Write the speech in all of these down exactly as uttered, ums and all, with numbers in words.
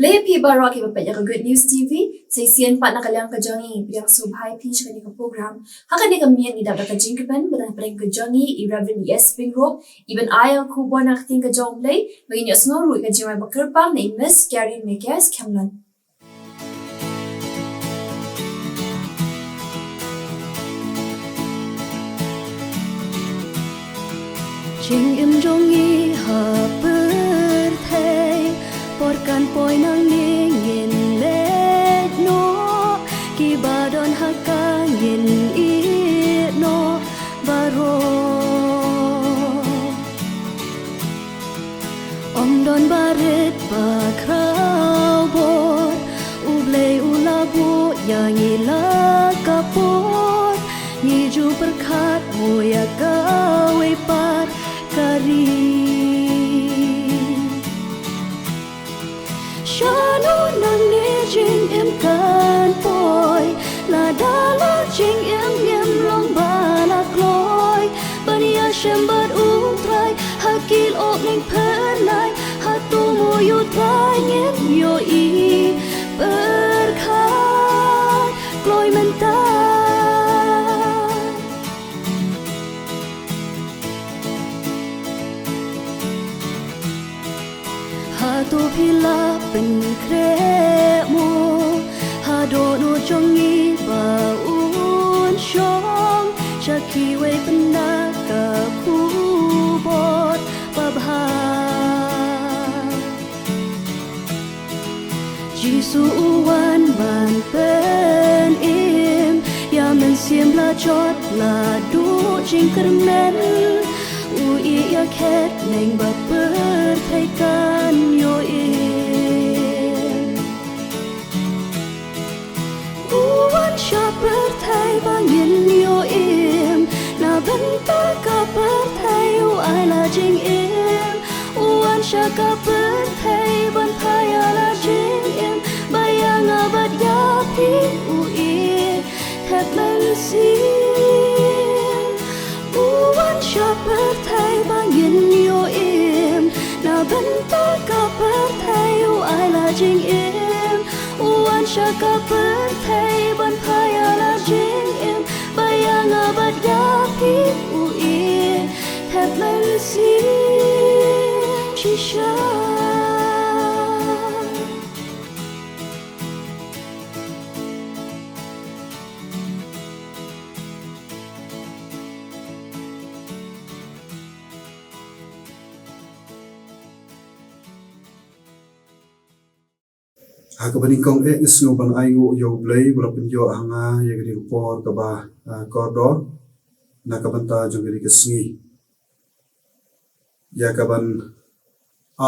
Khublei phi baroh kiba peit ïa ka Good News T V. Sa shisien pat na ka liang ka jong ngi, pdiang sngewbha ïa phi sha kane ka program. Ha kane ka miet ngi dap da ka jingkyrmen bad na ka pdeng ka jong ngi i Reverend E S Pyngrope, iban ai ïa ka khubor na ka ktien ka jong U Blei. Bad ngin ïohsngew ruh ïa ka jingrwai ba kyrpang na i Miss Karen Mekes Khemlon. Jingim jong ngi ha pyrthei por kan poi nangne, ngin leit noh, kiba don ha ka ngin ïeh noh baroh. Ym don barit ba khraw bor, U Blei u la buh ïa ngi la ka por, ngi ju pyrkhat mo ïa kawei pat ka ri. Shano nangne jingim kan poi, lada la jingim ngim long ba la kloi ban ïashem bad U Trai, ha ki lyoh ngin pynlait, hato mo ïa U Trai ngin ïohi? Pyrkhat kloi mynta. Hato phi la pynkhreh mo, haduh no jong ngi ba un shong sha kiwei pat na ka khubor babha? Jisu u wan ban pynim ïa mynsiem la jot la duh jingkyrmen. U ïeh ïa khet neng ba pyrthei kan ïohi. U wan sha pyrthei ba ngin ïohi im, na bynta ka pyrthei u ai la jingim. U wan sha ka pyrthei ban phai ïa la jingim, ba ïa nga bad ïa phi u ïeh thep mynsiem. U wan sha pyrthei ba ngin ïohi im, na bynta ka pyrthei u ai la jingim. U wan sha ka pyrthei ban phai ïa la jingim, ba ïa nga bad ïa phi u ïeh thep mynsiem shisha. Ha kaba nyngkong eh nga sngew ban ai nguh ïa U Blei ba u la pynïoh ha nga ïa kane ka por kaba, ah, kordor na ka bynta jong kane ka sngi, ïa kaban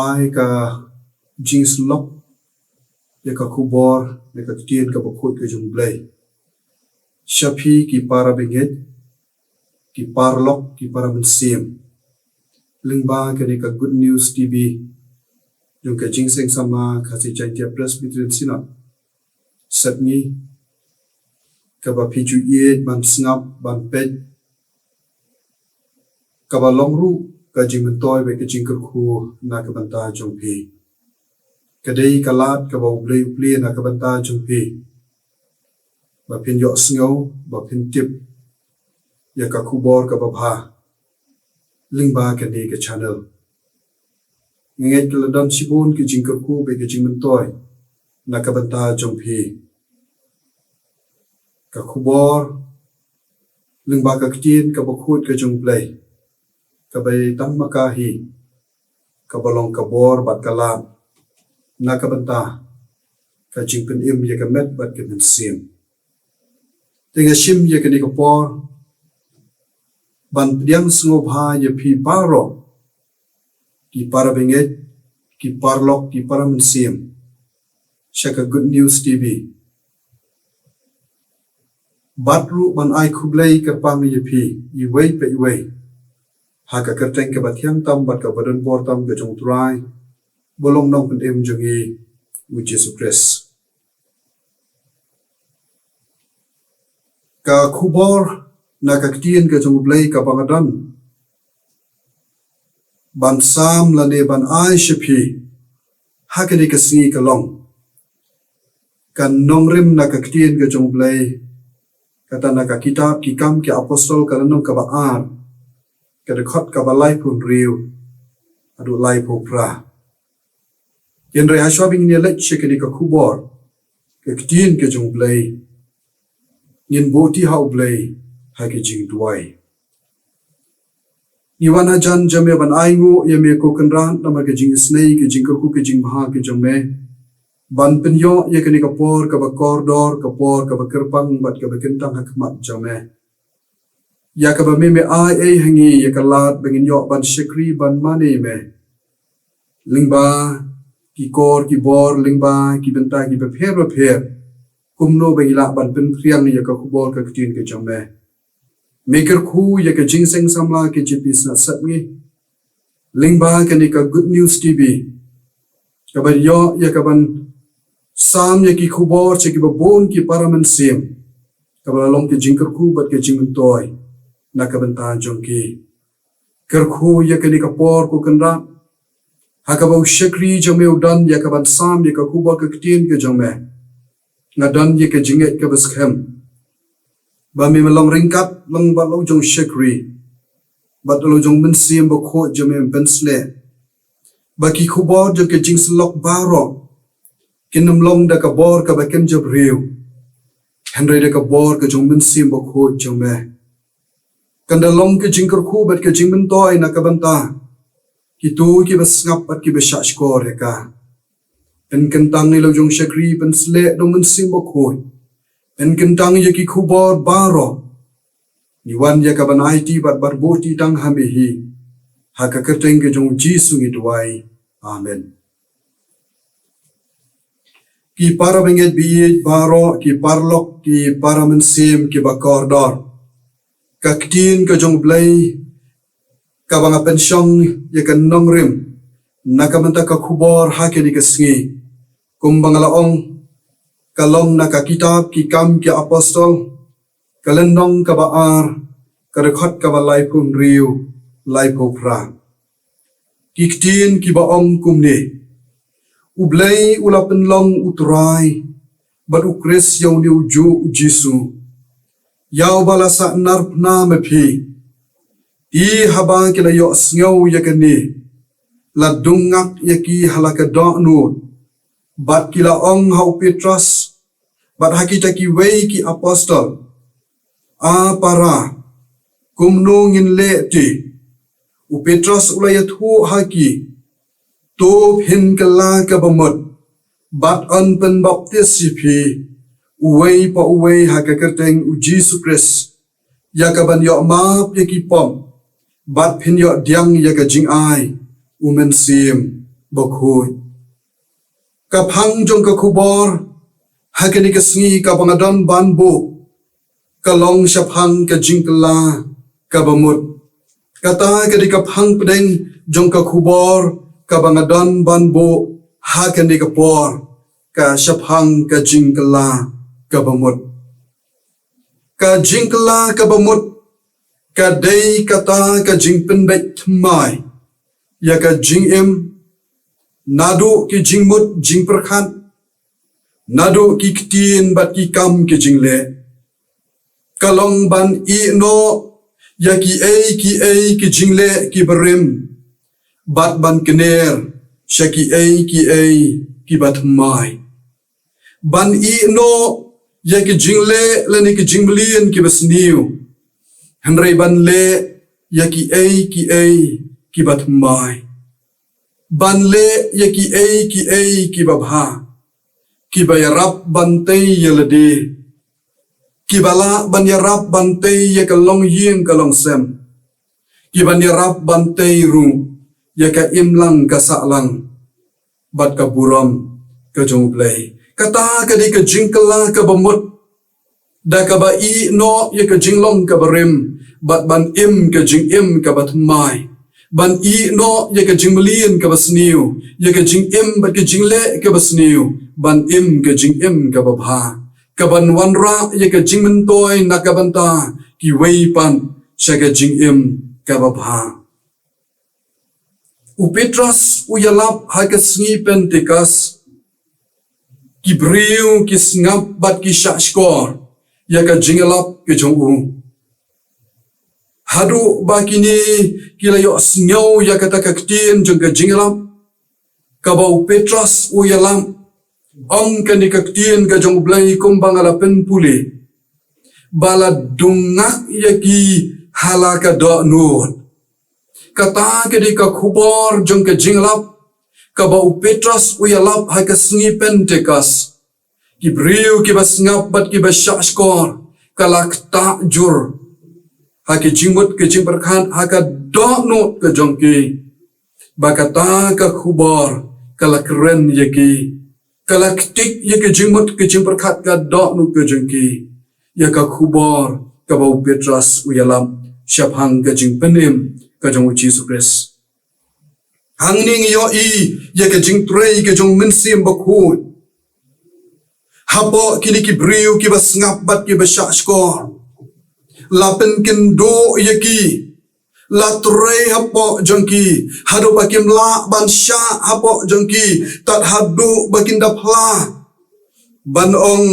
ai ka jingsyllok ïa ka khubor, ïa ka ktien kaba khuid ka jong U Blei sha phi ki para bangeit, ki paralok, ki para mynsiem, lyngba kane ka Good News T V jong ka Jingïaseng Samla Khasi Jaiñtia Presbyterian Synod, Sepngi, kaba phi ju ïeit ban sngap, ban peit, kaba long ruh ka jingmyntoi bad ka jingkyrkhu na ka bynta jong phi. Ka dei ka lad kaba U Blei u plie na ka bynta jong phi, ba phin ïohsngew, ba phin tip ïa ka khubor kaba bha lyngba kane ka channel. Nga ngeit ka la don shibun ki jingkyrkhu bad ki jingmyntoi na ka bynta jong phi. Ka khubor lyngba ka ktien kaba khuid ka jong U Blei, kaba dei tang ma ka hi kaba long ka bor bad ka lad na ka bynta ka jingpynim ïa ka met bad ka mynsiem. Te nga shim ïa kane ka por ban pdiang sngewbha ïa phi baroh, ki para bangeit, ki paralok, ki para mynsiem, sha ka Good News T V. Bad ruh ban ai khublei kyrpang ïa phi iwei pa iwei ha ka kyrteng kaba thiang tam bad kaba donbor tam ka jong U Trai, ba long nongpynim jong ngi U Jisu Khrist. Ka khubor na ka ktien ka jong U Blei kaba nga don ban sam lane ban ai sha phi ha kane ka sngi ka long Kan nongrim na ka ktien ka jong U Blei, kata na ka kitab Ki Kam ki Apostol ka lynnong kaba ar, ka dkhot kaba laiphew hynriew haduh laiphew phra. Hynrei hashwa ba ngin ïa leit sha kane ka khubor, ka ktien ka jong U Blei, ngin buh ti ha U Blei ha ka jingduwai. Ngi wan hajan jong me ban ainguh ïa me ko Kynrad namar ka jingisynei, ka jingkyrkhu, ka jingbha ka jong me ban pynïoh ïa kane ka por kaba kordor, ka por kaba kyrpang bad kaba kyntang ha khmat jong me, ïa kaba me me ai ei ha ngi ïa ka lad ba ngin ïoh ban shakri ban mane ïa me lyngba ki kor ki bor, lyngba ki bynta kiba pher bapher, kumno ba ngi lah ban pynphriang ïa ka khubor ka ktien ka jong me. Me kyrkhu ïa ka Jingïaseng Samla K J P Synod Sepngi lyngba kane ka Good News T V, kaban ïoh ïa kaban sam ïa ki khubor sha kiba bun ki para mynsiem, kaba la long ka jingkyrkhu bad ka jingmyntoi na ka bynta jong ki. Kyrkhu ïa kane ka por ko Kynrad, ha kaba u shakri jong me u don ïa kaban sam ïa ka khubor ka ktien ka jong me. Nga don ïa ka jingngeit kaba skhem ba me me long ryngkat lang bad la u jong u shakri bad la u jong u Mynsiem Bakhuid jong me, me pynsleh ba ki khubor jong ka jingsyllok baroh kin ym long da ka bor kaba kynja briew, hynrei da ka bor ka jong u Mynsiem Bakhuid jong me. Kan da long ka jingkyrkhu bad ka jingmyntoi na ka bynta kito kiba sngap bad kiba shahshkor ïa ka. Pynkyntang ïa la u jong u shakri, pynsleh da u Mynsiem Bakhuid. Pynkyntang ïa ki khubor baroh. Ngi wan ïa kaban aiti bad ban buh ti tang ha me hi. Ha ka kyrteng ka jong u Jisu ngi duwai. Amen. Ki para bangeit ba ïeit baroh, ki paralok, ki para mynsiem kiba kordor, ka ktien ka jong U Blei kaba nga pynshong ïa ka nongrim na ka bynta ka khubor ha kane ka sngi, kumba nga la ong, ka long na ka kitab Ki Kam ki Apostol, ka lynnong kaba ar, ka dkhot kaba laiphew hynriew, laiphew phra. Ki ktien kiba ong kumne: U Blei u la pynlong u Trai bad u Khrist ïa une u juh u Jisu, ïa uba la sahnarphna ma phi. Te haba ki la ïohsngew ïa kane, la dung ngak ïa ki ha la ka dohnud, bad ki la ong ha u Petros bad ha kita kiwei ki apostol: A para, kumno ngin leh te? U Petros u la ïathuh ha ki: To phin kylla kaba mut bad yn pynbaptis ïa phi, uwei pa uwei, ha ka kyrteng u Jisu Khrist, ïa kaban ïoh map ïa ki pop, bad phin ïoh pdiang ïa ka jingai u Mynsiem Bakhuid. Ka phang jong ka khubor ha kane ka sngi kaba nga don ban buh ka long shaphang ka jingkylla kaba mut. Kata ka dei ka phang pdeng jong ka khubor kaba nga don ban buh ha kane ka por, ka shaphang ka jingkylla kaba mut. Ka jingkylla kaba mut ka dei kata ka jingpynbeit thymmai ïa ka jingim naduh ki jingmut jingpyrkhat, naduh ki ktien bad ki kam ki jingleh. Ka long ban ïeh noh ïa kiei kiei ki jingleh kiba rim, bad ban kner sha kiei kiei kiba thymmai. Ban ïeh noh ïa ki jingleh lane ki jingmlien kiba sniew, hynrei ban leh ïa kiei kiei kiba thymmai. Ban leh ïa kiei kiei kiba bha, kiba ïarap ban tei ïa lade, kiba lah ban ïarap ban tei ïa ka longïing ka longsem, kiban ïarap ban tei ruh ïa ka imlang ka sahlang bad ka burom ka jong U Blei. Kata ka dei ka jingkylla kaba mut, da kaba ïeh noh ïa ka jinglong kaba rim bad ban im ka jingim kaba thymmai. Ban ïeh noh ïa ka jingmlien kaba sniew, ïa ka jingim bad ka jingleh kaba sniew, ban im ka jingim kaba bha, kaban wanrah ïa ka jingmyntoi na ka bynta kiwei pat sha ka jingim kaba bha. U Petros u ïalap ha ka sngi Pentekost ki briew ki sngap bad ki shahshkor ïa ka jingïalap ka jong u. Haduh ba kine ki la ïohsngew ïa kata ka ktien jong ka jingïalap kaba u Petros u ïalap, ong kane ka ktien ka jong U Blei kumba nga la pynpule, ba la dungak ïa ki ha la ka dohnud. Kata ka dei ka khubor jong ka jingïalap kaba u Petros u ïalap ha ka sngi Pentekost. Ki briew kiba sngap bad kiba shahshkor ka la ktah jur ha ki jingmut ki jingpyrkhat ha ka dohnud ka jong ki. Ba kata ka khubor ka la kren ïa ki, ka la ktik ïa ki jingmut ki jingpyrkhat ka dohnud ka jong ki ïa ka khubor kaba u Petros u ïalap shaphang ka jingpynim ka jong u Jisu Khrist. Hangne ngi ïohi ïa ka jingtrei ka jong u Mynsiem Bakhuid hapoh kine ki briew kiba sngap bad kiba shahshkor. La pynkynduh ïa ki, la trei hapoh jong ki haduh ba kim lah ban shah hapoh jong ki, tad haduh ba kin da phla, ban ong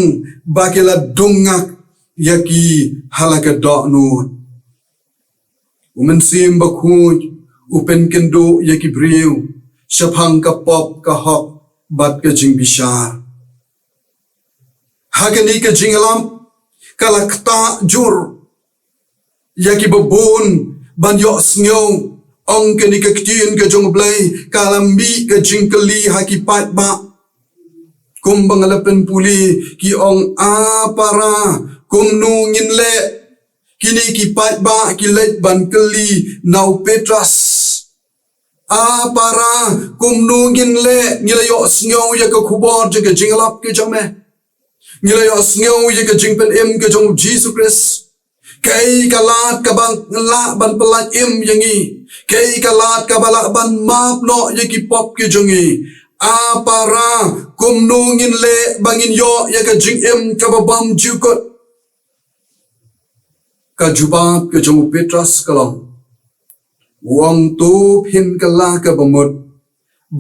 ba ki la dungak ïa ki ha la ka dohnud. U Mynsiem Bakhuid u pynkynduh ïa ki briew shaphang ka pop, ka hok bad ka jingbishar. Ha kane ka jingïalap ka la ktah jur ïa kiba bun ban ïohsngew, ong kane ka ktien ka jong U Blei, ka la mih ka jingkylli ha ki paidbah. Kumba nga la pynpule, ki ong, "A para, kumno ngin leh?" Kine ki paidbah ki leit ban kylli na u Petros. "A para, kumno ngin leh? Ngi la ïohsngew ïa ka khubor jong ka jingïalap ka jong me. Ngi la ïohsngew ïa ka jingpynim ka jong u Jisu Khrist. Kaei ka lad kaba lah ban pyllait im ïa ngi? Kaei ka lad kaba lah ban map noh ïa ki pop ki jong ngi? A para, kumno ngin leh ba ngin ïoh ïa ka jingim kaba bymjukut?" Ka jubab ka jong u Petros ka long, u ong, "To phin kylla kaba mut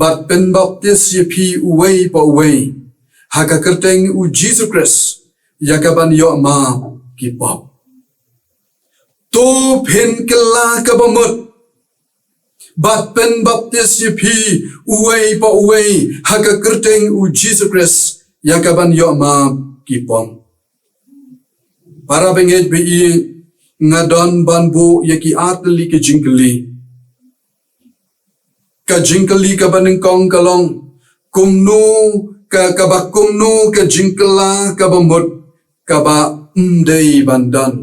bad pynbaptis ïa phi uwei pa uwei ha ka kyrteng u Jisu Khrist ïa ka ban ïoh map ki pop." To phin kylla kaba mut bad pynbaptis ïa phi uwei pa uwei ha ka kyrteng u Jisu Khrist ïa ka ban ïoh map ki pop. Para bangeit ba-ïeit, nga don ban buh ïa ki artylli ki jingkylli. Ka jingkylli kaba nyngkong ka long, kumno ka, kaba kumno ka jingkylla kaba mut kaba ym dei ban don?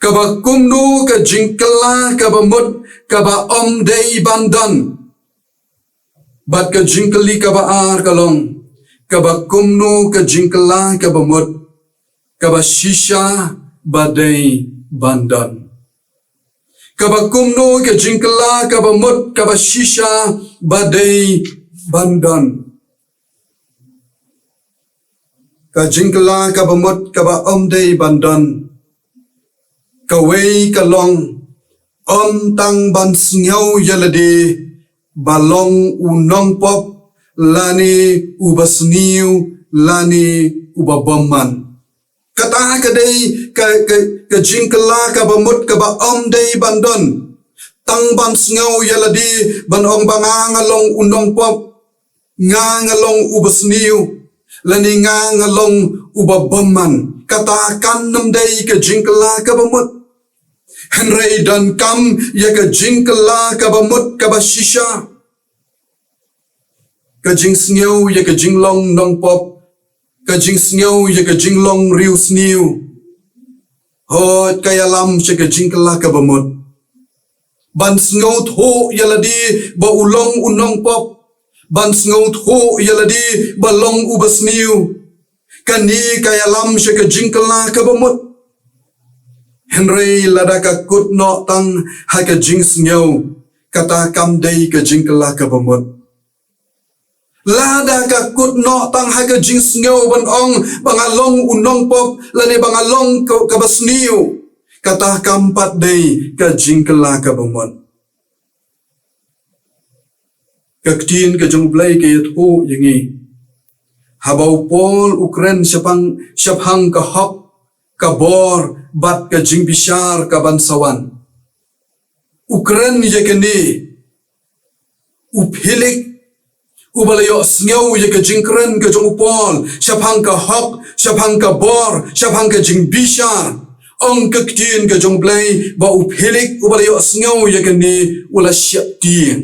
Kaba kumno ka jingkylla kaba mut kaba ym dei ban don? Bad ka jingkylli kaba ar ka long, kaba kumno ka jingkylla kaba mut kaba shisha ba dei ban don? Kaba kumno ka jingkylla kaba mut kaba shisha ba dei ban don? Ka jingkylla kaba mut kaba ym dei ban don, kawei ka long, ym tang ban sngew ïa lade ba long u nongpop, lane u basniew, lane u babymman. Kata ka dei ka, ka, ka jingkylla kaba mut kaba ym dei ban don. Tang ban sngew ïa lade ban ong ba nga nga long u nongpop, nga nga long u basniew, lane nga nga long u babymman. Kata kan ym dei ka jingkylla kaba mut. Hynrei donkam ïa ka jingkylla kaba mut kaba shisha. Ka jingsngew ïa ka jinglong nongpop, ka jingsngew ïa ka jinglong riewsniew, hooid, ka ïalam sha ka jingkylla kaba mut. Ban sngewthuh ïa lade ba u long u nongpop, ban sngewthuh ïa lade ba long u basniew, kane ka ïalam sha ka jingkylla kaba mut. Hynrei lada ka kut noh tang ha ka jingsngew, kata kam dei ka jingkylla kaba mut. Lada ka kut noh tang ha ka jingsngew ban ong ba nga long u nongpop lane ba nga long ka, ka basniew, kata kam pat dei ka jingkylla kaba mut. Ka ktien ka jong U Blei ka ïathuh ïa ngi Haba u Paul u kren shaphang, shaphang ka hok, ka bor, bad ka jingbishar kaban sa wan, u kren ïa kane. U Felix, uba la ïohsngew ïa ka jingkren ka jong u Paul shaphang ka hok, shaphang ka bor, shaphang ka jingbishar, ong ka ktien ka jong u Blei ba u Felix uba la ïohsngew ïa kane u la sheptieng.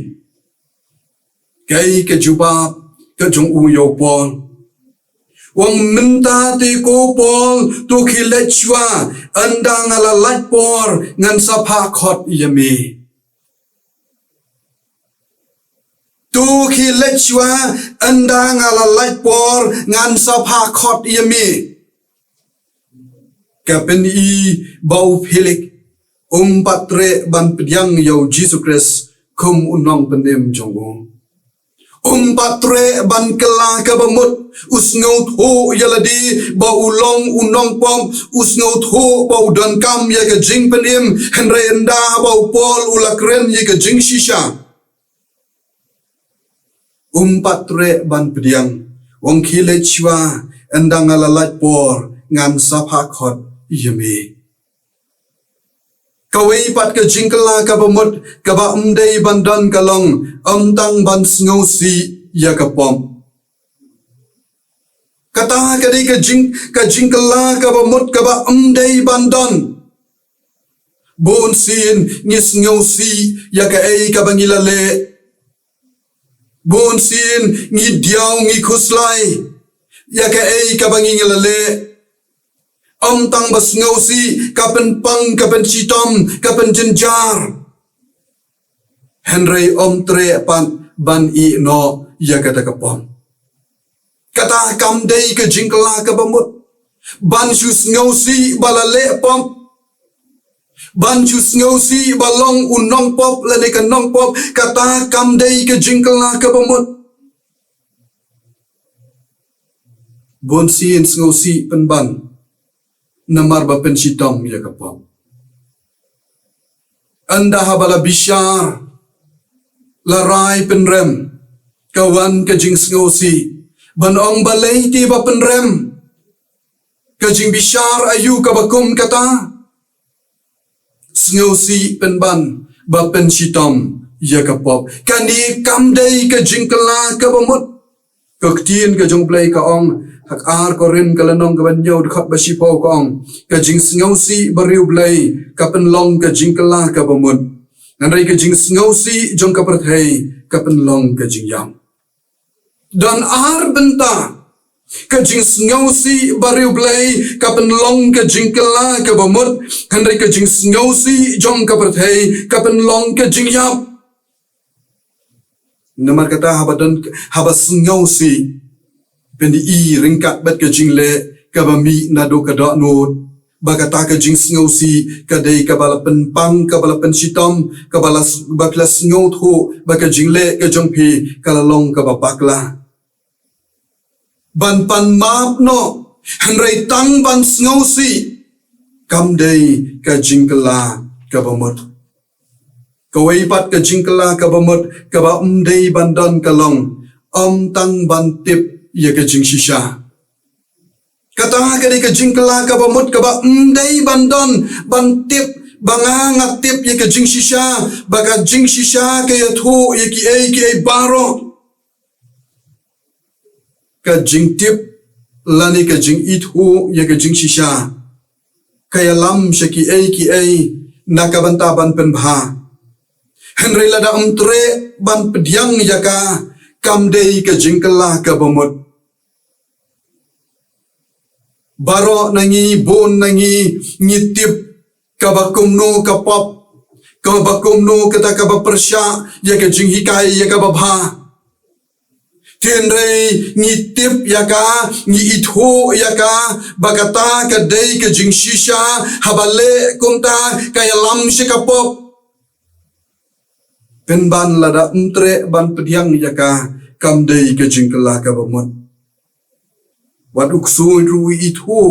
Kaei ka jubab ka jong u ïa u Paul? U ong, mynta te ko Paul, to khie leit shuwa, ynda nga la lait por ngan sa phah khot ïa me. To khie leit shuwa, ynda nga la lait por ngan sa phah khot ïa me. Ka pyni ba u Felix um pat treh ban pdiang ïa u Jisu Khrist kum u nongpynim jong u. Um pat treh ban kylla kaba mut, u sngewthuh ïa lade ba u long u nongpop, u sngewthuh ba u donkam ïa ka jingpynim, hynrei ynda ba u Paul u la kren ïa ka jingshisha, um pat treh ban pdiang, u ong, khie leit shuwa, ynda nga la lait por ngan sa phah khot ïa me. Kawei pat ka jingkylla kaba mut kaba ym dei ban don ka long, ym tang ban sngewsih ïa ka pop. Kata ka dei ka jing, ka jingkylla kaba mut kaba ym dei ban don. Bun sien ngi sngewsih ïa kaei kaba ngi la leh. Bun sien ngi diaw, ngi khuslai ïa kaei kaba ngi la leh. Ym tang ba sngewsih, ka pynpang, ka pynshitom, ka pynjynjar, hynrei ym treh pat ban ïeh noh ïa kata ka pop. Kata kam dei ka jingkylla kaba mut. Ban shu sngewsih ba la leh pop, ban shu sngewsih ba long u nongpop lane ka nongpop, kata kam dei ka jingkylla kaba mut. Bun sien sngewsih pynban namar ba pynshitom ïa ka pop. Ynda haba la bishar, la rai pynrem, ka wan ka jingsngewsih ban ong, balei te ba pynrem? Ka jingbishar aïu kaba kum kata? Sngewsih pynban ba pynshitom ïa ka pop. Kane kam dei ka jingkylla kaba mut. Ka ktien ka jong u Blei ka ong ha ka ar Korinth ka lynnong kaba hynñiew dkhot ba shiphew ka ong, ka jingsngewsih bariewblei ka pynlong ka jingkylla kaba mut, hynrei ka jingsngewsih jong ka pyrthei ka pynlong ka jingïap. Don ar bynta. Ka jingsngewsih bariewblei ka pynlong ka jingkylla kaba mut, hynrei ka jingsngewsih jong ka pyrthei ka pynlong ka jingïap. Namar kata haba don, haba sngewsih, pyni ryngkat bad ka jingleh kaba mih naduh ka dohnud, ba kata ka jingsngewsih ka dei kaba la pynpang, kaba la pynshitom, kaba la s-, ba phi la sngewthuh ba ka jingleh ka jong phi ka la long kaba bakla. Ban pan map noh, hynrei tang ban sngewsih, kam dei ka jingkylla kaba mut. Kawei pat ka jingkylla kaba mut kaba ym dei ban don ka long, ym tang ban tip ïa ka jingshisha. Kata ka dei ka jingkylla kaba mut kaba ym dei ban don, ban tip ba nga, nga tip ïa ka jingshisha, ba ka jingshisha ka ïathuh ïa kiei kiei baroh. Ka jingtip lane ka jingithuh ïa ka jingshisha ka ïalam sha kiei kiei na ka bynta ban pynbha. Hynrei lada ym treh ban pdiang ïa ka, kam dei ka jingkylla kaba mut. Baroh na ngi, bun na ngi, ngi tip kaba kumno ka pop, kaba kumno kata kaba pyrshah ïa ka jinghikai ïa kaba bha. Hynrei ngi tip ïa ka, ngi ithuh ïa ka, ba kata ka dei ka jingshisha, haba leh kumta ka ïalam sha ka pop. Pynban lada ym treh ban pdiang ïa ka, kam dei ka jingkylla kaba mut. Wat u ksuid ruh u ithuh,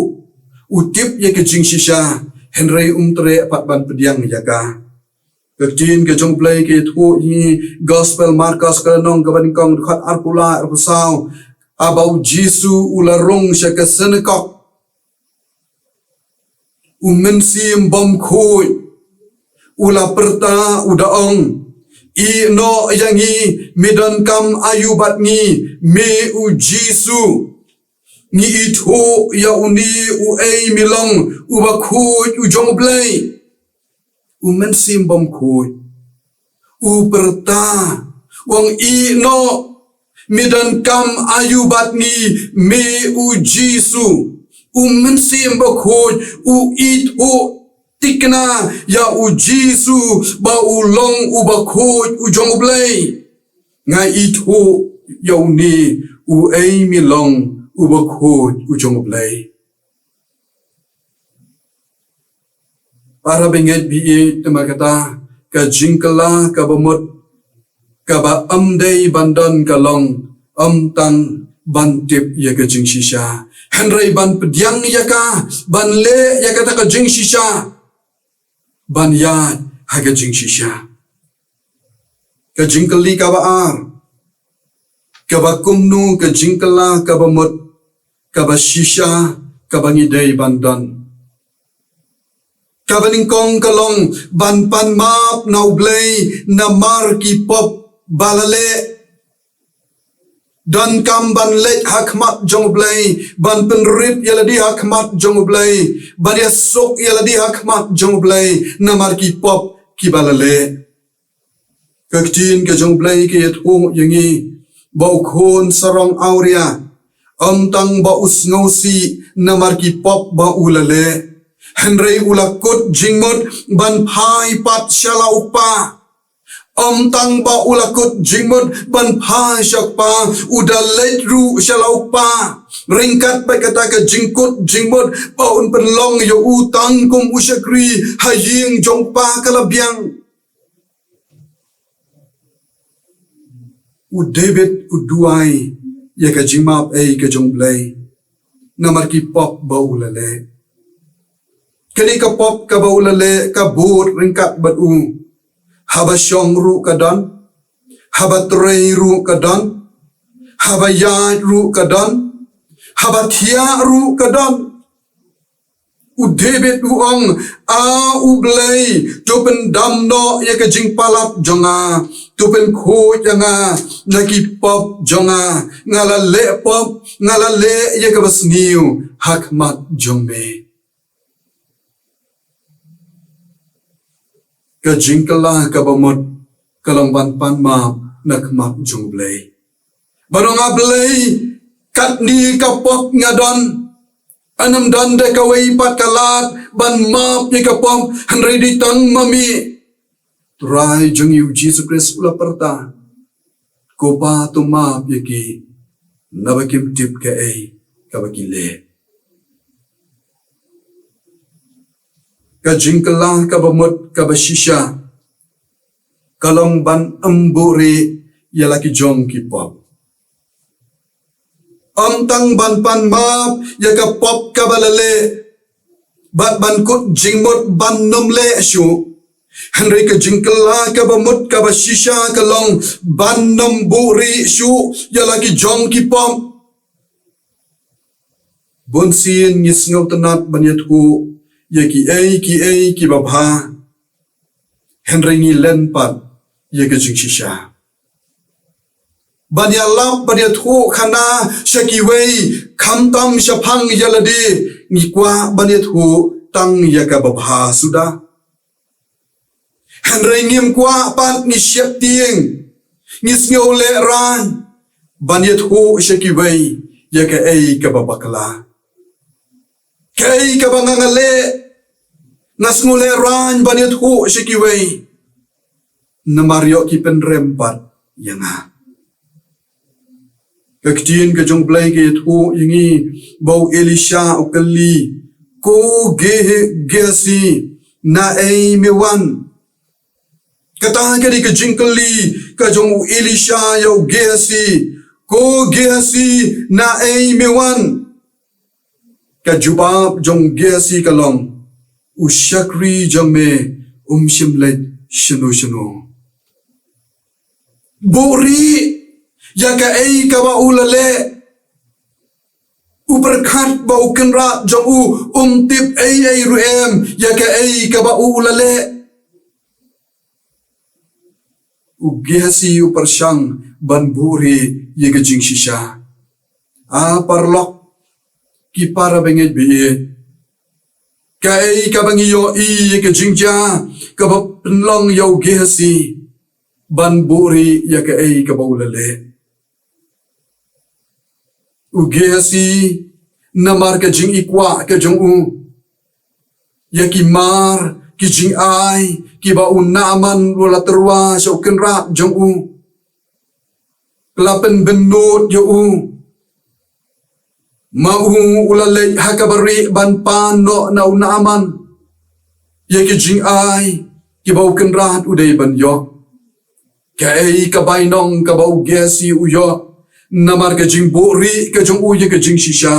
u tip ïa ka jingshisha, hynrei um treh pat ban pdiang ïa ka. Ka ktien ka jong u Blei ka ïathuh ha Gospel Markos ka lynnong kaba nyngkong, dkhot arphew lai, arphew saw, Haba u Jisu u la rung sha ka synagog, u mynsiem bymkhuid u la pyrta, u da ong, "Ïeh noh ïa ngi, me donkam aïu bad ngi, me u Jisu? Ngi ithuh ïa une uei me long, u Bakhuid u jong U Blei." U mynsiem bymkhuid u pyrta, u ong, "Ïeh noh, me donkam aïu bad ngi, me u Jisu?" U mynsiem bakhuid u ithuh thikna ïa u Jisu ba u long u Bakhuid u jong U Blei. "Nga ithuh ïa une uei me long, u Bakhuid u jong U Blei." Para bangeit, bad ïa kata ka jingkylla kaba mut kaba ym dei ban don ka long ym tang ban tip ïa ka jingshisha, hynrei ban pdiang ïa ka, ban leh ïa kata ka jingshisha, ban ïaid ha ka jingshisha. Ka jingkylli kaba ar, kaba kumno ka jingkylla kaba mut kaba shisha kaba ngi dei ban don? Kaba nyngkong ka long ban pan map na U Blei namar ki pop ba la leh. Donkam ban leit ha khmat jong U Blei, ban pynrit ïa lade ha khmat jong U Blei, ban ïasuk ïa lade ha khmat jong U Blei namar ki pop kiba la leh. Ka ktien ka jong U Blei ka ïathuh ïa ngi ba u khun sarong awria ym tang ba u sngewsih namar ki pop ba u la leh, hynrei u la kut jingmut ban phai pat sha la u kpa. Ym tang ba u la kut jingmut ban phai sha u kpa, u da leit ruh sha la u kpa. Ryngkat bad kata ka jingkut jingmut ba un pynlong ïa u tang kum u shakri ha ïing jong u kpa ka la biang. U David u duwai ïa ka jingmap ei ka jong U Blei namar ki pop ba u la leh. Kane ka pop kaba u la leh ka bud ryngkat bad u. Haba shong ruh ka don, haba trei ruh ka don, haba ïaid ruh ka don, haba thiah ruh ka don. U David u ong, "A U Blei, to pyndam noh ïa ka jingpalat jong nga, to pynkhuid ïa nga na ki pop jong nga. Nga la leh pop, nga la leh ïa kaba sniew ha khmat jong me." Ka jingkylla kaba mut ka long ban pan map na khmat jong U Blei. Ban ong, "A Blei, katne ka pop nga don. Ym don da kawei pat ka lad ban map ïa ka pop, hynrei dei tang ma me." Trai jong ngi u Jisu Khrist u la pyrta, "Ko Pa, to map ïa ki, naba kim tip kaei kaba ki leh." Ka jingkylla kaba mut kaba shisha ka long ban ym buhrieh ïa la ki jong ki pop. Ym tang ban pan map ïa ka pop kaba la leh bad ban kut jingmut ban ym leh shuh, hynrei ka jingkylla kaba mut kaba shisha ka long ban ym buhrieh shuh ïa la ki jong ki pop. Bun sien ngi sngewtynnad ban ïathuh ïa kiei kiei kiba bha, hynrei ngi len pat ïa ka jingshisha. Ban ïalap ban ïathuh khana sha kiwei, khamtam shaphang ïa lade, ngi kwah ban ïathuh tang ïa kaba bha suda. Hynrei ngim kwah pat, ngi sheptieng, ngi sngew lehraiñ ban ïathuh sha kiwei ïa kaei kaba bakla. Kaei kaba nga nga leh, nga sngew lehraiñ ban ïathuh sha kiwei, namar ïoh ki pynrem pat ïa nga. Ka ktien ka jong U Blei ka ïathuh ïa ngi ba u Elisha u kylli, "Ko Ge-, Gehazi, naei me wan?" Kata ka dei ka jingkylli ka jong u Elisha ïa u Gehazi, "Ko Gehazi, naei me wan?" Ka jubab jong u Gehazi ka long, "U shakri jong me um shym leit shano shano." Buhrieh ïa kaei kaba u la leh, U pyrkhat ba u kynrad jong u um tip ei ei ruh em ïa kaei kaba u la leh. U Gehasi u pyrshang ban buhrieh ïa ka jingshisha. A paralok, ki para bangeit baieit, kaei kaba ngi ïohi ïa ka jingjia kaba pynlong ïa u Gehasi ban buhrieh ïa kaei kaba u la leh. U Gehasi, namar ka jingikwah ka jong u ïa ki mar ki jingai kiba u Naaman u la tyrwa sha u kynrad jong u, ka la pynbynnud ïa u. Ma u u la leit ha kaba rieh ban pan noh na u Naaman ïa ki jingai kiba u kynrad u dei ban ïoh. Kaei ka bainong kaba u Gehasi u ïoh namar ka jingbuhrieh ka jong u ïa ka jingshisha?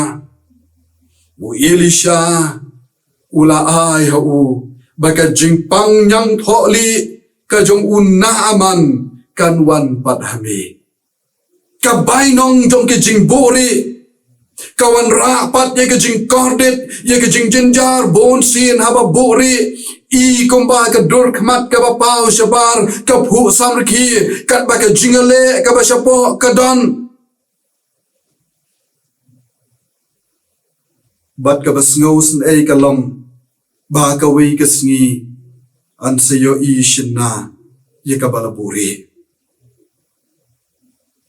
U Elisha u la ai ha u ba ka jingpang ñiangthohlieh ka jong u Naaman kan wan pat ha me. Ka bainong jong ka jingbuhrieh ka wanrah pat ïa ka jingkordit, ïa ka jingjynjar. Bunsien haba buhrieh, i kumba ka dur khmat kaba paw shabar, ka phuh samrkhie, katba ka jingïaleh kaba shapoh ka don. Bad kaba sngewsynei ka long ba kawei ka sngi yn sa ïohi shynna ïa kaba la buhrieh.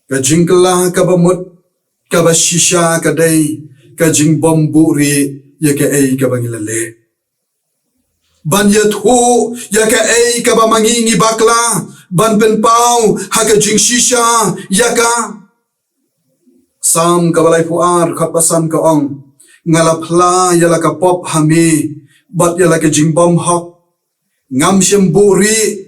Ka jingkylla kaba mut kaba shisha ka dei ka jingbym buhrieh ïa kaei kaba ngi la leh. Ban ïathuh ïa kaei kaba ma ngi ngi bakla ban pynpaw ha ka jingshisha ïa ka. Salm kaba laiphew ar, khat ba san ka ong, nga la phla ïa la ka pop ha me bad ïa la ka jingbymhok. Ngam shym buhrieh.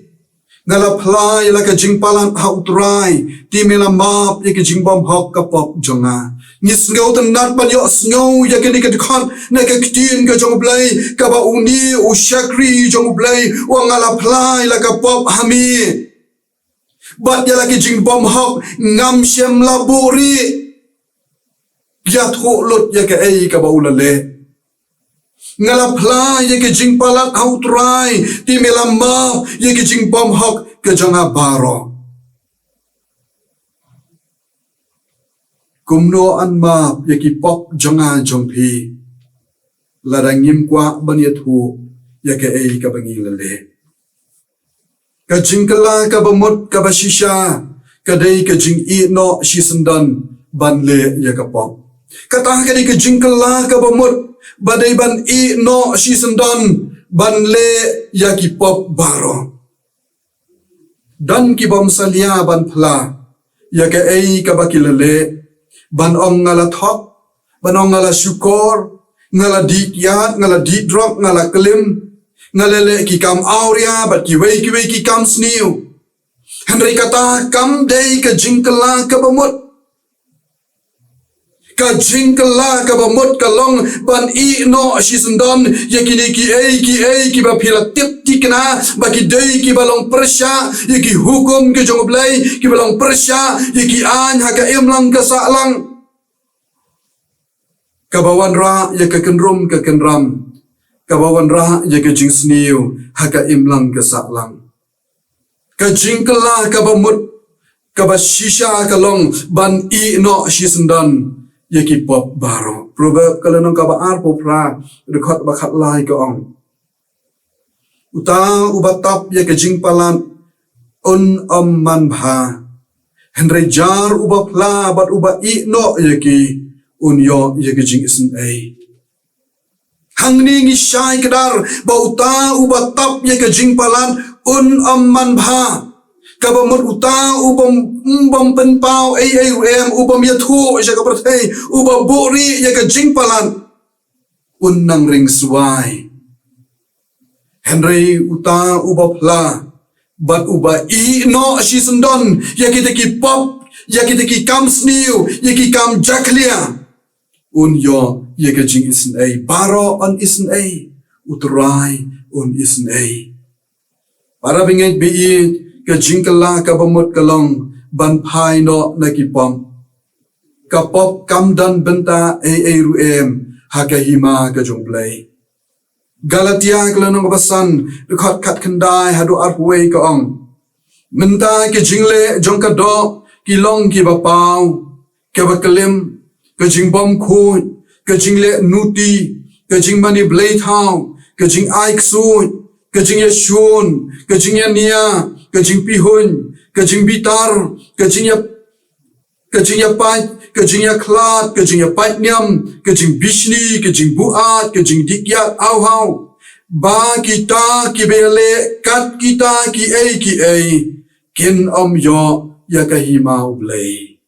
Nga la phla ïa la ka jingpalat ha U Trai, te me la map ïa ka jingbymhok ka pop jong nga. Ngi sngewtynnat ban ïohsngew ïa kane ka dkhot na ka ktien ka jong U Blei, kaba une u shakri jong U Blei u ong, nga la phla ïa la ka pop ha me bad ïa la ka jingbymhok, ngam shym la buhrieh. Ïathuh lut ïa kaei kaba u la leh. Nga la phla ïa ka jingpalat ha U Trai, te me la map ïa ka jingbymhok ka jong nga baroh. Kumno yn map ïa ki pop jong nga jong phi lada ngim kwah ban ïathuh ïa kaei kaba ngi la leh? Ka jingkylla kaba mut kaba shisha ka dei ka jingïehnoh shisyndon ban leh ïa ka pop. Kata ka dei ka jingkylla kaba mut, ba dei ban ïehnoh shisyndon ban leh ïa ki pop baroh. Don ki bym salia ban phla ïa kaei kaba ki la leh, ban ong nga la thok, ban ong nga la shukor, nga la dih kiad, nga la dih drok, nga la klim, nga la leh ki kam awria bad kiwei kiwei ki kam sniew. Hynrei kata kam dei ka jingkylla kaba mut. Ka jingkylla kaba mut ka long ban ïehnoh shisyndon ïa kine kiei kiei kiba phi la tip thikna ba ki dei kiba long pyrshah ïa ki hukum ki jong U Blei, kiba long pyrshah ïa ki aiñ ha ka imlang ka sahlang. Kaba wanrah ïa ka kynrum ka kynram, kaba wanrah ïa ka jingsniew ha ka imlang ka sahlang. Ka jingkylla kaba mut kaba shisha ka long ban ïehnoh shisyndon ïa ki pop baroh. Proverb ka lynnong kaba arphew phra, dkhot ba khatlai ka ong, uta uba tap ïa ka jingpalat un ym manbha, hynrei jar uba phla bad uba ïehnoh ïa ki un ïoh ïa ka jingisynei. Hangne ngi shai kdar ba uta uba tap ïa ka jingpalat un ym manbha. Kaba mut uta u bym, u bym pynpaw ei ei ruh em, u bym ïathuh sha ka pyrthei, uba buhrieh ïa ka jingpalat un nang ring swai. Hynrei uta uba phla bad uba ïehnoh shisyndon ïa kita ki pop, ïa kita ki kam sniew, ïa ki kam jakhlia, un ïoh ïa ka jingisynei. Baroh yn isynei, U Trai un isynei. Para bangeit baieit, ka jingkylla kaba mut ka long ban phai noh na ki pop. Ka pop kam don bynta ei ei ruh em ha ka hima ka jong U Blei. Galatia ka lynnong ba san, dkhot khatkhyndai haduh arphew wei ka ong: Mynta ki jingleh jong ka doh ki long kiba paw, kaba klim, ka jingbymkhuid, ka jingleh nuti, ka jingmane blei thaw, ka jingai ksuid, ka jingïashun, ka jingïania, ka jingpihuiñ, ka jingbitar, ka jingïa ka jingïapait, ka jingïakhlad, ka jingïapait niam, ka jingbishni, ka jingbuaid, ka jingdih kiad, aw haw. Ba kita kiba ïaleh kat kita kiei kiei kin ym ïoh ïa ka hima U Blei.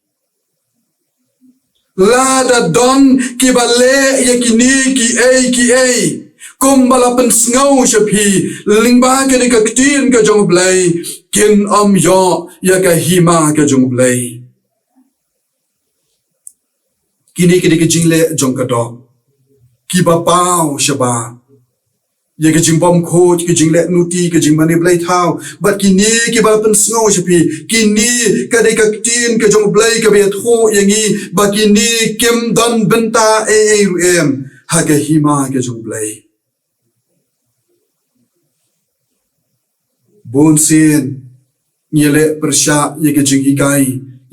Lada don kiba leh ïa kine kiei kiei kumba la pynsngew sha phi lyngba kane ka ktien ka jong U Blei, kin ym ïoh ïa ka hima ka jong U Blei. Kine ki dei ki jingleh jong ka doh kiba paw shabar. Ïa ka jingbymkhuid, ka jingleh nuti, ka jingmane blei thaw, bad kine kiba la pynsngew sha phi, kine ka dei ka ktien ka jong U Blei kaba ïathuh ïa ngi ba kine kim don bynta ei ei ruh em ha ka hima ka jong U Blei. Bun sien ngi leh pyrshah ïa ka jinghikai,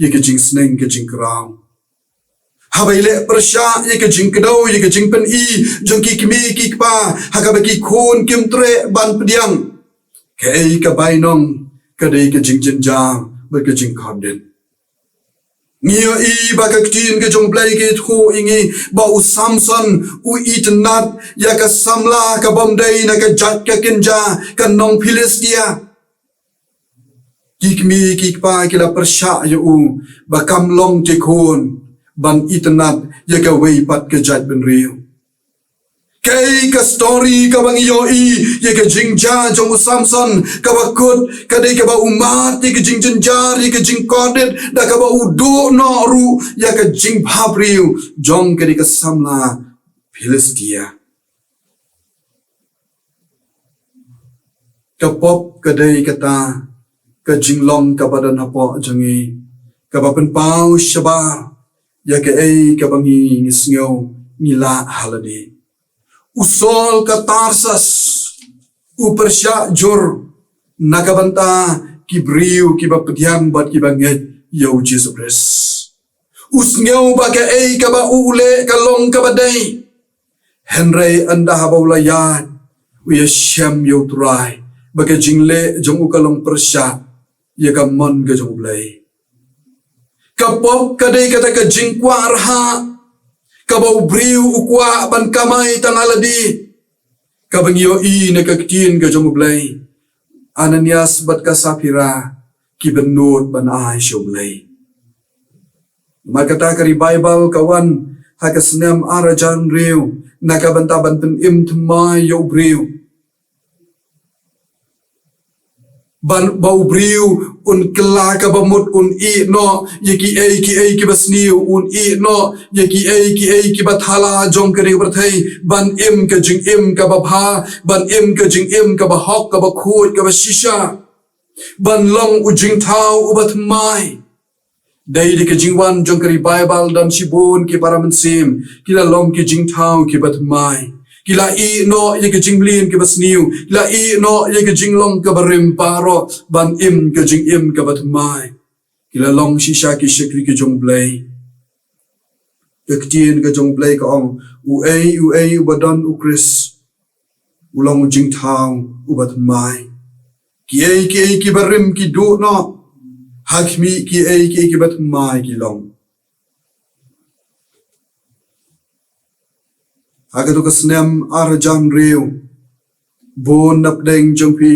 ïa ka jingsneng, ka jingkraw. Haba ngi leh pyrshah ïa ka jingkdew, ïa ka jingpyni jong ki kmie ki kpa, ha kaba ki khun kim treh ban pdiang, kaei ka bainong ka dei ka jingjynjar bad ka jingkordit. Ngi ïohi ba ka ktien ka jong U Blei ka ïathuh ïa ngi ba u Samson u itynnad ïa ka samla kabym dei na ka jait ka kynja ka nong Philistia. Ki kmie ki kpa ki la pyrshah ïa u ba kam long te khun ban itynnad ïa kawei pat ka jaitbynriew. Kaei ka story kaba ngi ïohi ïa ka jingjia jong u Samson, kaba kut ka dei kaba u mad ïa ka jingjynjar, ïa ka jingkordit, da kaba u duh noh ruh ïa ka jingbhabriew jong ka dei ka samla Philistia. Ka pop ka dei kata ka jinglong kaba don hapoh jong ngi, kaba pynpaw shabar ïa kaei kaba ngi, ngi sngew ngi lah ha lade. U Saul ka Tarsas u pyrshah jur na ka bynta ki briew kiba pdiang bad kiba ngeit ïa u Jisu Khrist. U sngew ba kaei kaba u leh ka long kaba dei. Hynrei ynda haba u la ïaid, u ïashem ïa U Trai ba ka jingleh jong u ka long pyrshah ïa ka mon ka jong U Blei. Ka pop ka dei kata ka jingkwah rhah kaba u briew u kwah ban kamai tang ha lade. Kaba ngi ïohi na ka ktien ka jong U Blei, Ananias bad ka Saphira ki bynnud ban ai sha U Blei. Namar kata ka revival ka wan ha ka snem ar hajar hynriew na ka bynta ban pynim thymmai ïa u briew. Ban ba u briew un kylla kaba mut, un ïeh noh ïa kiei kiei kiba sniew, un ïeh noh ïa kiei kiei kiba thala jong ka ri ka pyrthei, ban im ka jingim kaba bha, ban im ka jingim kaba hok, kaba khuid, kaba shisha, ban long u jingthaw uba thymmai. Dei da ka jingwan jong ka revival don shibun ki para mynsiem ki la long ki jingthaw kiba thymmai. Ki la ïeh noh ïa ka jingmlien kaba sniew, ki la ïeh noh ïa ka jinglong kaba rim baroh ban im ka jingim kaba thymmai. Ki la long shisha ki shakri ki jong U Blei. Ka ktien ka jong U Blei ka ong, uei uei uba don U Khrist u long u jingthaw uba thymmai. Kiei kiei kiba rim ki duh noh, ha khmih kiei kiei kiba thymmai ki long. Ha kato ka snem ar hajar hynriew, bun na pdeng jong phi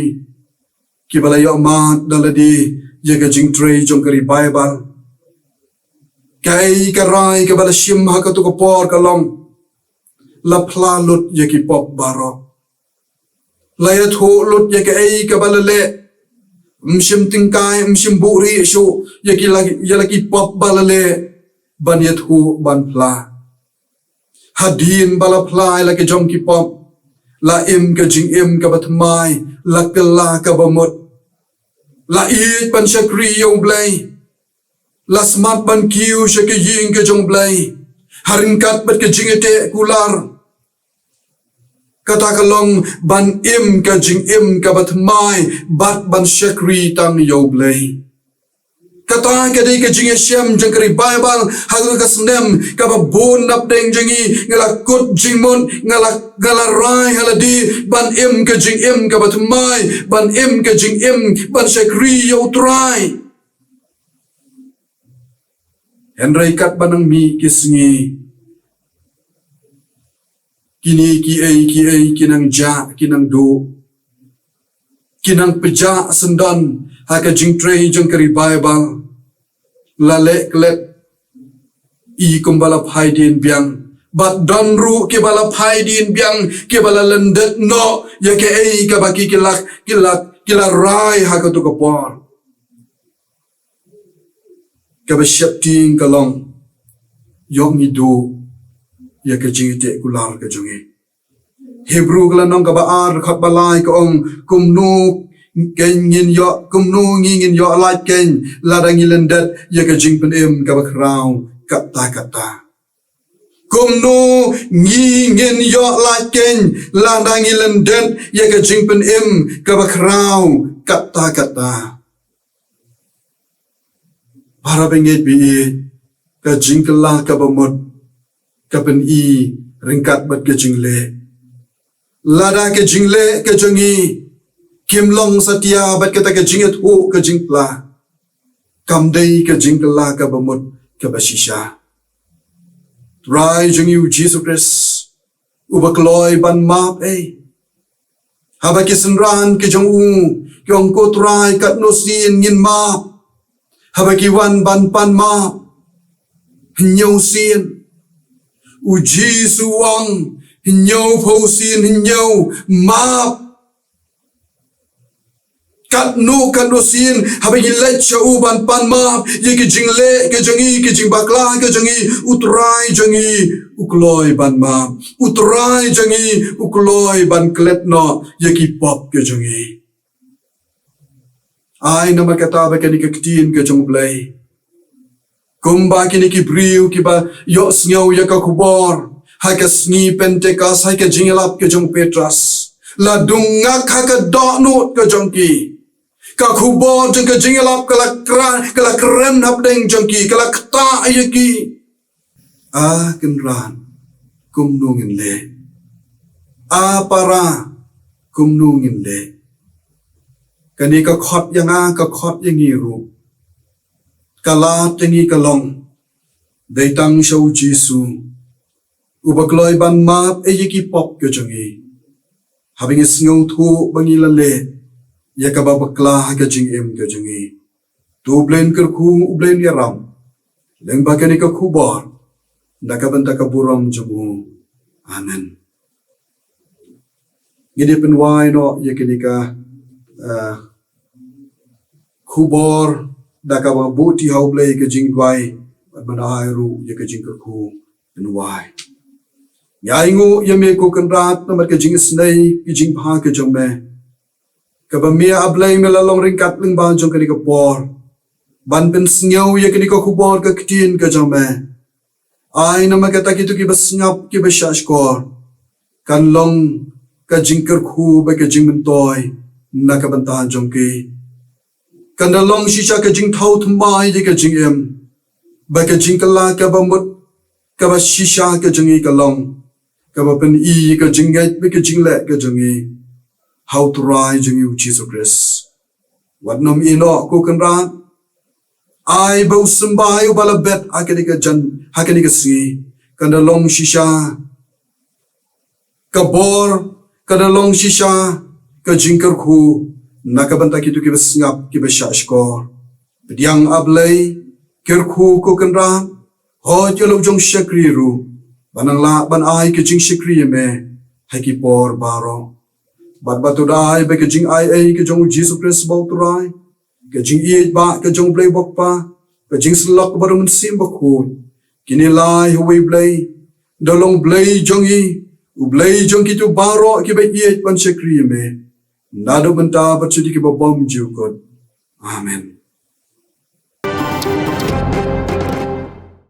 kiba la ïoh mad da lade ïa ka jingtrei jong ka revival. Kaei ka rai kaba la shim ha kato ka por ka long, la phla lut ïa ki pop baroh. La ïathuh lut ïa kaei kaba la leh. Ym shym tyngkai, ym shym buhrieh shuh ïa ki la, ïa la ki pop ba la leh ban ïathuh ban phla. Hadien ba la phla ïa la ki jong ki pop, la im ka jingim kaba thymmai, la kylla kaba mut. La ïeit ban shakri ïa U Blei. la smat ban kiew sha ka ïing ka jong U Blei ha ryngkat bad ka jingïateh kular. Kata ka long ban im ka jingim kaba thymmai bad ban shakri tang ïa U Blei. Kata ka dei ka jingïashem jong ka revival ha ka snem kaba bun napdeng jong ngi. Nga la kut jingmut, nga la, nga la rai ha lade ban im ka jingim kaba thymmai, ban im ka jingim ban shakri ïa U Trai. Hynrei katba nang mih ki sngi, kine kiei kiei ki nang jah, ki nang duh, ki nang pjah syndon ha ka jingtrei jong ka revival. La leh klet i kumba la phai dien biang, bad don ruh kiba la phai dien biang, kiba la lyndet noh ïa kaei kaba ki, ki la, ki la, ki la rai ha kato ka por. Kaba sheptieng ka long, ïoh ngi duh ïa ka jingïateh kular ka jong ngi. Hebru ka lynnong kaba ar, dkhot ba lai ka ong, kumno keiñ ngin ïoh, kumno ngi ngin ïoh lait keiñ lada ngi lyndet ïa ka jingpynim kaba khraw katta katta. Kumno ngi ngin ïoh lait keiñ lada ngi lyndet ïa ka jingpynim kaba khraw katta katta. Para bangeit ba ïeit, ka jingkylla kaba mut ka pyni ryngkat bad ka jingleh. Lada ka jingleh ka jong ngi kim long satia bad kata ka jingïathuh ka jingkylla, kam dei ka jingkylla kaba mut kaba shisha. Trai jong ngi U Jisu Khrist uba kloi ban map ei. Haba ki synran ki jong u ki ong, ko Trai, katno sien ngin map? Haba ki wan ban pan map, hynñiew sien. U Jisu u ong, hynñiew phew sien hynñiew, map. Katno katno sien haba ngi leit sha u ban pan map ïa ki jingleh ki jong ngi, ki jingbakla ki jong ngi, U Trai jong ngi u kloi ban map. U Trai jong ngi u kloi ban klet noh ïa ki pop ki jong ngi. Ai namar kata ba kane ka ktien ka jong U Blei, kumba kine ki briew kiba ïohsngew ïa ka khubor ha ka sngi Pentekost, ha ka jingïalap ka jong u Petros, la dung ngak ha ka dohnud ka jong ki. Ka khubor jong ka jingïalap ka la kra-, ka la kren hapdeng jong ki, ka la ktah ïa ki. A kynrad, kumno ngin leh? A para, kumno ngin leh? Kane ka khot ïa nga, ka khot ïa ngi ruh, ka lad ïa ngi ka long, dei tang sha U Jisu uba kloi ban map ïa ki pop ki jong ngi. Haba ngi sngewthuh ba ngi la leh ïa kaba bakla ha ka jingim ka jong ngi, to U Blei un kyrkhu, U Blei un ïaram lyngba kane ka khubor, na ka bynta ka burom jong u. Amen. Ngin ïa pynwai noh ïa kane ka, eh, khubor da kaba buh ti ha U Blei ka jingduwai, bad mynta ai ruh ïa ka jingkyrkhu, pynwai. Ngi ainguh ïa me ko Kynrad namar ka jingisynei, ka jingbha ka jong me, kaba me A Blei me la long ryngkat lyngba jong kane ka por ban pynsngew ïa kane ka khubor ka ktien ka jong me. Ai namar kata kito kiba sngap, kiba shahshkor, kan long ka jingkyrkhu bad ka jingmyntoi na ka bynta jong ki. Kan da long shisha ka jingthaw thymmai ïa ka jingim bad ka jingkylla kaba mut, kaba shisha ka jong ngi ka long kaba pyni ïa ka jingngeit bad ka jingleh ka jong ngi ha U Trai jong ngi U Jisu Khrist. Wat nym ïehnoh ko Kynrad, ai ba u symbai uba la bet ha kane ka jan, ha kane ka sngi, kan da long shisha ka bor, kan da long shisha ka jingkyrkhu na ka bynta kito kiba sngap, kiba shahshkor. Pdiang A Blei, kyrkhu ko Kynrad, hoi ïa la u jong shakri ruh ba nang lah ban ai ka jingshakri ïa me ha ki por baroh. Bad ba to da ai ba ka jingaiei ka jong U Jisu Khrist ba U Trai, ka jingïeit ba ka jong U Blei ba U Kpa, ka jingsyllok bad U Mynsiem Bakhuid, kine lai ha uwei Blei, da long Blei jong ngi, U Blei jong kito baroh kiba ïeit ban shakri ïa me, naduh mynta bad sha ki bymjukut. Amen.